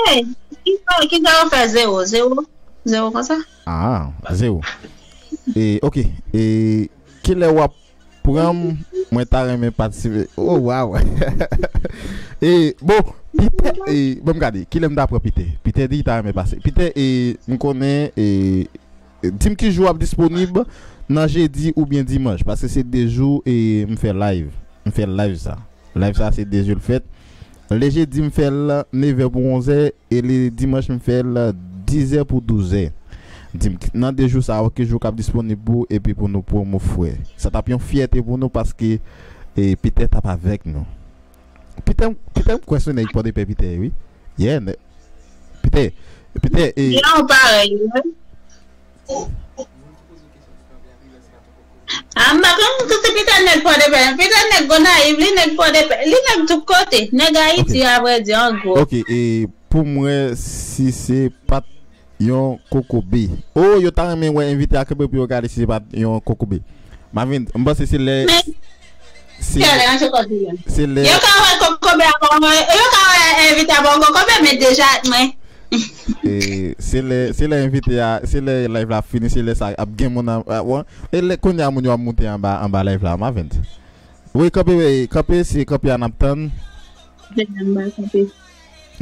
Kisa, kisa w fè zewo? Zewo? Zewo konsa? Ah, zewo. E, ok. E, kilè w ap pran m? Mwen ta renmen patisipe. Oh, wow. E, bon, Peter, e, bon, m gade. Kilè m ta pran Peter? Peter di li ta renmen pase. Peter, e, m konnen, e, di m ki jou w ap disponib nan jedi oubyen dimanch, paske se de jou, e, m fè live. M fè live sa. Live sa se de jou l fèt. Le jedi m fè l nevè pou onzè, e le dimanch m fè l dizè pou douzè. Di m k-, nan de jou sa yo, ki jou k ap disponib pou, epi pou nou pwomo frè. Sa t ap yon fyète pou nou paske, e, Peter t ap avèk nou. Peter, Peter, m kwè se nèg Pòdepè Peter, wi. Yeah, nè-, Peter, Peter, e, non, parèy, wi. Ah, m pa konn si Peter nèg Pòdepè. Peter nèg Gonayiv, li nèg Pòdepè, li nèg tout kote. Nèg Ayiti, a vrè di, an gwo. Ok, e pou mwen, si se pa t yon kokobe. Oh, yo ta renmen wè envite a kanpe pou yo gade si se pa t yon kokobe. Marvin, m panse se lè, se, se lè yo ka wè kokobe a pa, yo ka wè envite a pa kokobe, men deja, mwen. E, se lè, se lè envite a, se lè live la fini, se lè sa ap gen moun an, a, wè. E lè kounye a moun yo ap moute anba, anba live la, Marvin. Wi, kanpe, kanpe, se kanpe a n ap tann.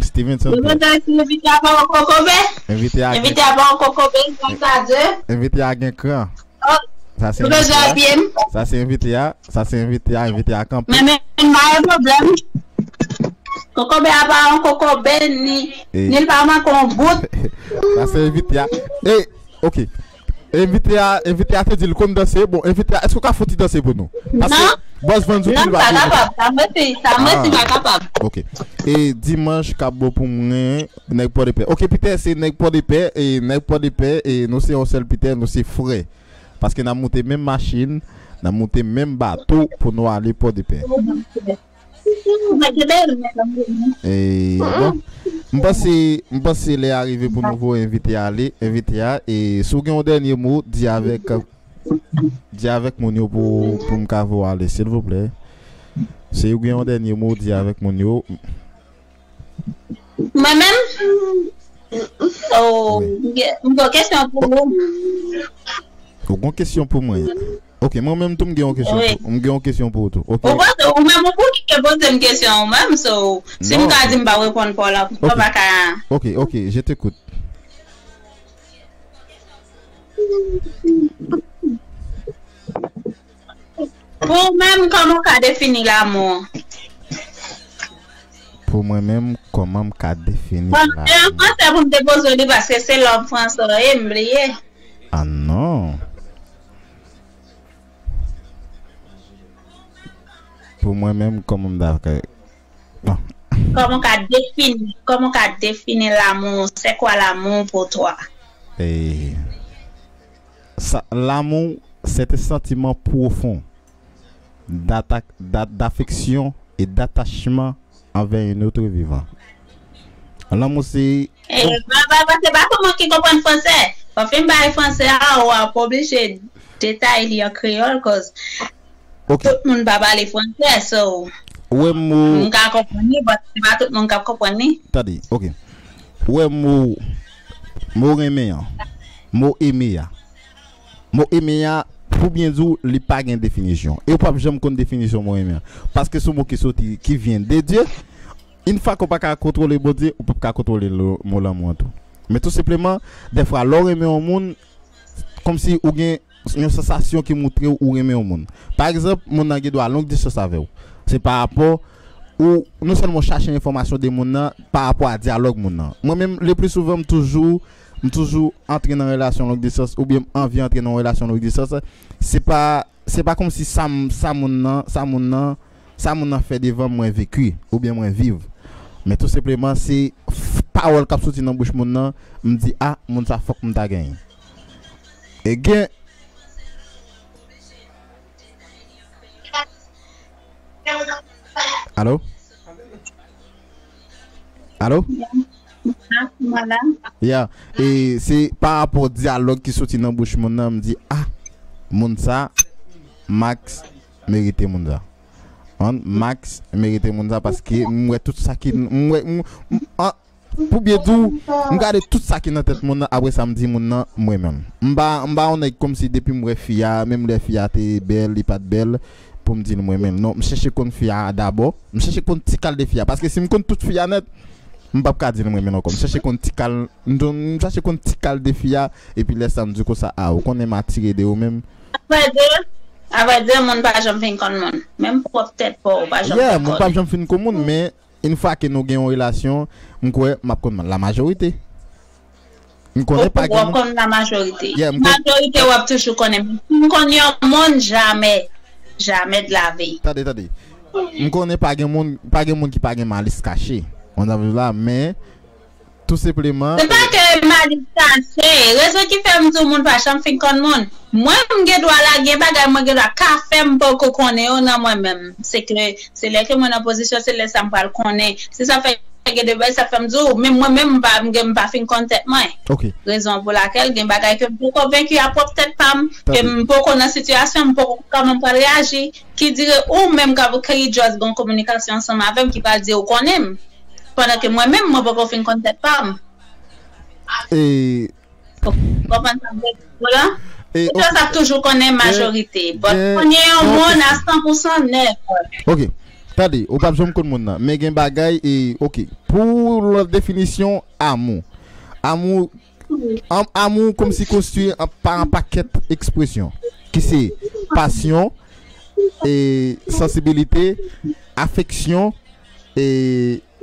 Stevenson. Yo bezwen si envite a pa yon kokobe. Envite a gen, envite a pa yon kokobe, sa sa di. Envite a gen kran. Oh, sa se yo bezwen envite a. Apye m. Sa se envite a. Sa se envite a. Envite a kanpe. Men, men, pa gen pwoblèm. Kokobe a pa yon kokobe, ni, ni l pa manke yon bout. Sa se envite a. E, ok. Envite a, envite a te di l konn danse. Bon, envite a, èske w ka fè yon ti danse pou nou? Paske Bòs Vanzo di l pa ka. Non, m pa kapab. Sa m resi, sa m resi pa kapab. Ok. E dimanch k ap bon pou mwen, nèg Pòdepè. Ok, Pitè, se nèg Pòdepè, e nèg Pòdepè, e nou se yon sèl Pitè, nou se frè. Paske n ap moute menm machin, n ap moute menm bato pou nou ale Pòdepè. E, bon, m panse, m panse lè a rive pou nou voye envite a ale, envite a, e si w gen yon dènye mo, di avèk, di avèk moun yo pou, pou m ka voye ale, silvouplè. Si w gen yon dènye mo, di avèk moun yo. Mwen menm? Oh, m gen, m gen yon kesyon pou ou. Ou gen yon kesyon pou mwen? Ok, mwen menm tou m gen yon kesyon pou, m gen yon kesyon pou ou tou. Ok. Ou poze, ou menm ou bouke poze m kesyon ou menm, so, si m ka di m pa reponn pa w la, ou pa ka. Ok, ok, je t'écoute. Pou ou menm, kòman w ka defini lanmou? Pou mwen menm, kòman m ka defini lanmou? Bon, se an fransè pou m te poze w li, paske se lòm fransè w ye, m bliye. Ah non. Pou mwen menm, kòman m ta ka, bon. Kòman w ka defini, kòman w ka defini lanmou? C'est quoi l'amour pour toi? E, sa, l'amour, c'est un sentiment profond d'atta-, d'a-, d'affection et d'attachement envè yon lòt vivan. Lanmou se... E, pa, pa, pa, se pa tout moun ki konprann fransè. Fò fin bay fransè a, ou a pa oblije detay li an kreyòl, cause tout moun pa pale fransè, so. Ou wè mo... M ka konprann li, but se pa tout moun k ap konprann li. Tande, ok. Ou wè mo, mo renmen an, mo eme a. Mo eme a, pou byen di w, li pa gen definisyon. E w p ap janm konn definisyon mo eme a. Paske se yon mo ki soti, ki vyen de Dye. Yon fwa ke w pa ka kontwole Bondye, ou p ap ka kontwole lo-, mo lanmou an tou. Men tou senpleman, dèfwa, lè w renmen yon moun, kòmsi ou gen yon sansasyon ki montre w ou renmen yon moun. Pa egzanp, moun nan gen dwa long distans avè w. Se pa rapò ou non sèlman w chache enfòmasyon de moun nan pa rapò a dyalòg moun nan. Mwen menm, le pli souvan, m toujou, m toujou antre nan relasyon long distans oubyen m anvi antre nan yon relasyon long distans. Se pa, se pa kòmsi sa m, sa moun nan, sa moun nan, sa moun nan fè devan m, mwen veki oubyen mwen viv. Men tou senpleman, se f-, pawòl k ap soti nan bouch moun nan, m di, "A, moun sa fòk m ta genyen." E gen Alo? Alo? Ya, e se pa rapò dyalòg ki soti nan bouch moun nan, m di, "A, moun sa, Max merite moun sa." An, Max merite moun sa paske m wè tout sa ki, m wè, m, m, an, pou byen di w, m gade tout sa ki nan tèt moun nan, apre sa m di moun nan, m renmen l. M pa, m pa yon nèg kòmsi depi m wè fi a, menm lè fi a te bèl, li pa t bèl, pou m di l m renmen l. Non, m chèche konn fi a dabò, m chèche konn ti kal de fi a. Paske si m konn tout fi a nèt, m p ap ka di l m renmen l ankò. M chèche konn ti kal, m, m chèche konn ti kal de fi a, epi lè sa m di konsa, a, ou konnen m atire de ou menm. Avrèdi, avrèdi, moun pa janm fin konn moun. Menm pwòp tèt pa w, ou pa janm fin konn. Yeah, moun pa janm fin konn moun, men yon fwa ke nou gen yon relasyon, m kwè m ap konn la majorite. M konnen pa gen moun. Ou konn la majorite. Yeah, m konn. Majorite w ap toujou konnen. M konn yon moun jamè. Jamè de la vi. Tande, tande. M konnen pa gen moun, pa gen moun ki pa gen malis kache. Ou konprann sa m di w la, men tou senpleman. Se pa ke malis kache. Rezon ki fè m di w moun pa janm fin konn moun. Mwen, m gen dwa la, gen bagay mwen gen dwa ka fè m poko konnen yo nan mwen menm. Se ke, se lè ke mwen nan pozisyon, se lè sa m pral konnen. Se sa fè gen de bagay, sa fè m di w, menm mwen menm, m pa, m gen, m pa fin konn tèt mwen. Ok. Rezon pou lakèl gen bagay ke m poko venki a pwòp tèt pa m, ke m poko nan sitiyasyon, m poko kòman m pral reyaji, ki dire ou menm k ap, ki just gen yon kominikasyon ansanm avè m, ki pral di ou konnen m. Pandan ke mwen menm, mwen poko fin konn tèt pa m. E Ou konprann sa m vle di w la? Ou sa ap toujou konnen majorite. But konnen yon moun a san pou san, never. Ok. Tande, ou p ap janm konn moun nan. Men gen bagay, e, ok. Pou lòt definisyon, amou. Amou, am-, amou kòmsi konstwi an, pa yon pakèt ekspresyon. Ki se pasyon, e, sansibilite, afeksyon, e,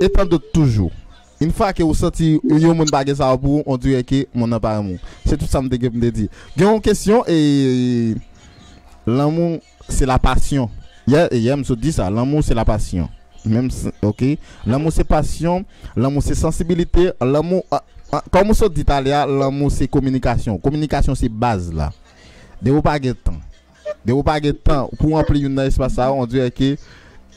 et tant d'autres toujours. Une fois que ou santi yon moun pa gen sa pou ou, on dirait que moun nan pa renmen ou. Se tout sa m te gen pou m te di. Gen yon kesyon, e lanmou se la passion. Yè, yè m sot di sa, lanmou se la passion. Menm si, ok. Lanmou se passion, lanmou se sensibilité, lanmou, a, a, kòm ou sot di talè a, lanmou se kominikasyon. Kominikasyon se baz la. Depi ou pa gen tan, depi ou pa gen tan pou ranpli youn nan espas sa yo, on dirait que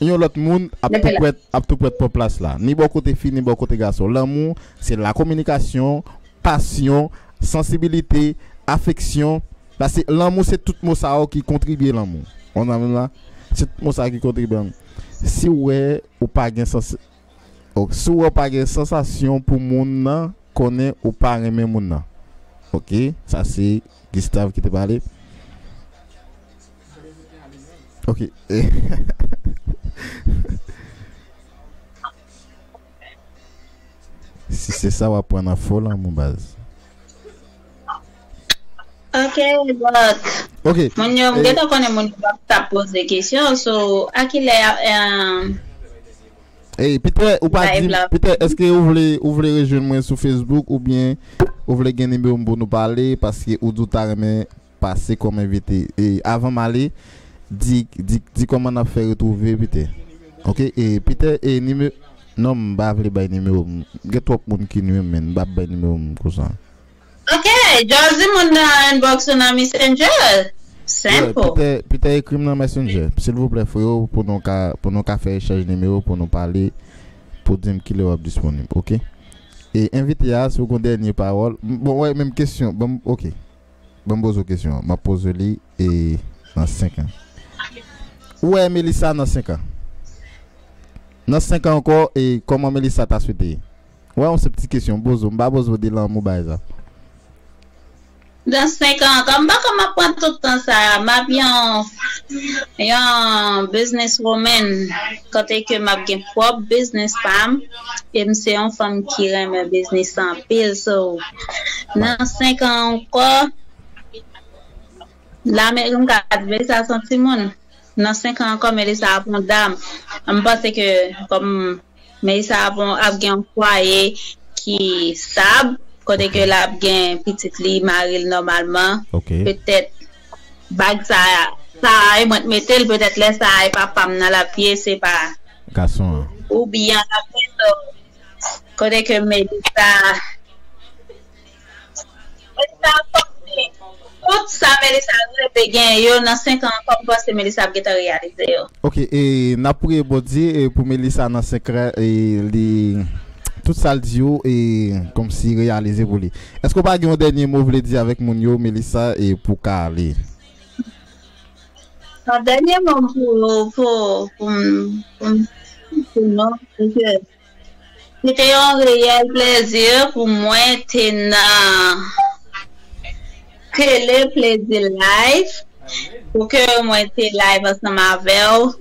yon lòt moun ap tou prèt, ap tou prèt pran plas la. Ni bò kote fi, ni bò kote gason. Lanmou, se la kominikasyon, pasyon, sansibilite, afeksyon. Paske lanmou, se tout mo sa yo ki kontribye lanmou. On a menm la, se tout mo sa yo ki kontribye lanmou. Si w wè ou pa gen sans, ok, si w wè ou pa gen sansasyon pou moun nan, konnen ou pa renmen moun nan. Ok, sa se Gustave ki te pale. Ok. Si se sa w ap pran nan fo lanmou baz. Ok, but Ok. Moun yo, m gentan konnen moun yo ap ta poze kesyon, so a kilè Ey, Peter, ou pa di m, Peter, èske ou vle ou vle rejwenn mwen sou Facebook oubyen ou vle gen nimewo m pou nou pale paske ou di w ta renmen pase kòm envite. E avan m ale, di di di kòman n ap fè retwouve Peter. Ok, e Peter, e nimewo, non, m pa vle bay nimewo m. Gen twòp moun ki nwi m, men m p ap bay nimewo m konsa. Ok, just di moun nan inbox ou nan Messenger. Simple. Peter, Peter ekri m nan Messenger, silvouplè freo, pou nou ka pou nou ka fè echanj nimewo pou nou pale, pou di m kilè w ap disponib, ok? E envite a, si w gen dènye pawòl, bon, wè, menm kesyon, ban m, ok. Ban m poze w kesyon an, m ap poze li e nan senk an. Ou wè Melissa nan senk an? Nan senk an ankò, e kòman Melissa ta swete ye? Wè yon senp ti kesyon m poze w, m pa poze w de lanmou bagay sa. Nan senk an ankò, m pa ka m ap pran tout tan sa a, m ap yon yon business woman, kote ke m ap gen pwòp biznis pa m, e m se yon fanm ki renmen biznis anpil, so nan senk an ankò, la m ka di Melissa se yon timoun. Nan senk an ankò, Melissa ap yon dam. M panse ke kòm Melissa ap, ap gen yon fwaye ki stab, kote ke l ap gen pitit li, mari l nòmalman, petèt bag sa sa a e mwen t mete l, petèt lè sa a e papa m nan l ap ye, se pa gason an. Oubyen l ap gen to. Kote ke Melissa Melissa ap panse tout sa Melissa reve gen yo nan senk an ankò, m panse Melissa ap gentan reyalize yo. Ok, e n ap priye Bondye e pou Melissa nan senk an, e li tout sa l di yo e kòmsi reyalize pou li. Èske w pa gen yon dènye mo w vle di avèk moun yo Melissa e pou w ka ale? Yon dènye mo pou pou pou pou nou, se ke se te yon reyèl plezi pou mwen te nan tele Plezi Live, pou ke mwen te live ansanm avè w,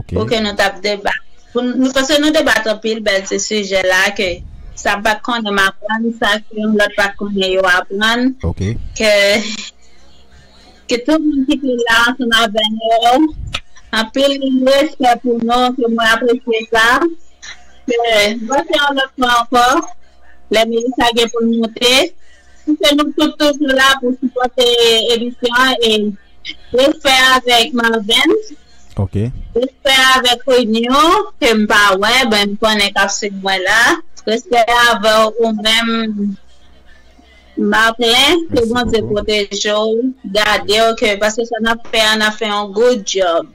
pou ke nou t ap debat. Pou nou, paske nou debat anpil bèl ti sijè la ke sa m pa t konnen m aprann, sa ke yon lòt pa t konnen yo aprann, ke ke tout moun ki te la ansanm avè nou, anpil respè pou nou, ke mwen apresye sa. Ke m panse yon lòt fwa ankò, lè Melissa gen pou l moute, pou ke nou tout toujou la pou sipòte emisyon an e respè avèk Marvens. Ok. Respè avèk Renyo, ke m pa wè, ben m konnen k ap swiv mwen la. Respè avè w ou menm, Martin, ke Bondye pwoteje w, gade w, ke paske sa n ap fè a, n ap fè yon good job.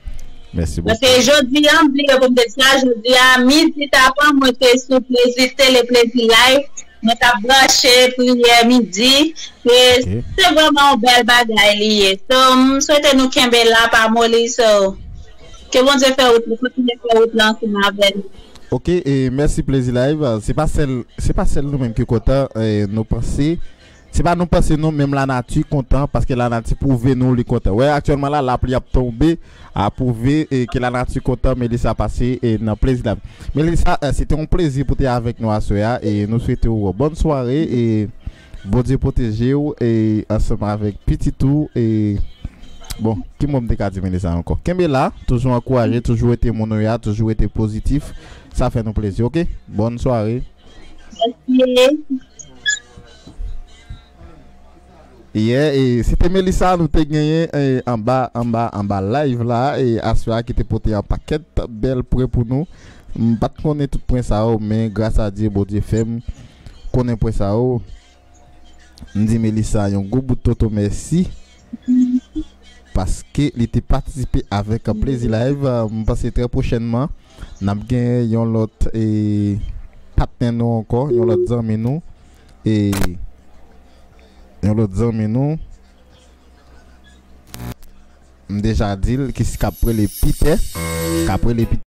Mèsi bokou. Paske jodi a, m bliye pou m te di sa, jodi a, midi tapan, mwen te sou Plezi Tele, Plezi Live, mwen t ap branche priyè midi, e se vrèman yon bèl bagay li ye. So, m swete nou kenbe la, pa moli, so, ke Bondye fè wout li, kontinye fè wout la ansanm avè nou. Ok, e mèsi Plezi Live. Se pa sèl, se pa sèl nou menm ki kontan, e, nou panse, se pa nou panse non, menm lanati kontan, paske lanati pwouve nou li kontan. Wè, aktyèlman la, lapli ap tonbe, a pwouve, e, ke lanati kontan, Melissa pase, e, nan Plezi Live. Melissa, e, se te yon plezi pou te avèk nou aswè a, e nou swete w bòn sware, e Bondye pwoteje w, e ansanm avèk pitit ou, e Bon, ki mo m te ka di Melissa ankò? Kenbe la, toujou ankouraje, toujou rete moun ou ye a, toujou rete pozitif. Sa fè nou plezi, oke? Bòn sware. Yeah, e se te Melissa nou te genyen, e, anba, anba, anba live la, e aswè a ki te pote yon pakèt bèl pwen pou nou. M pa t konnen tout pwen sa yo, men gras a Dye, Bondye fè m konnen pwen sa yo. M di Melissa yon gwo bout toto mèsi. Paske li te patisipe avèk Plezi Live. M panse trè pwochènman, n ap gen yon lòt, e, patnè nou ankò, yon lòt zanmi nou, e yon lòt zanmi nou. M deja di l ki s-, k ap rele Peter, k ap rele Peter.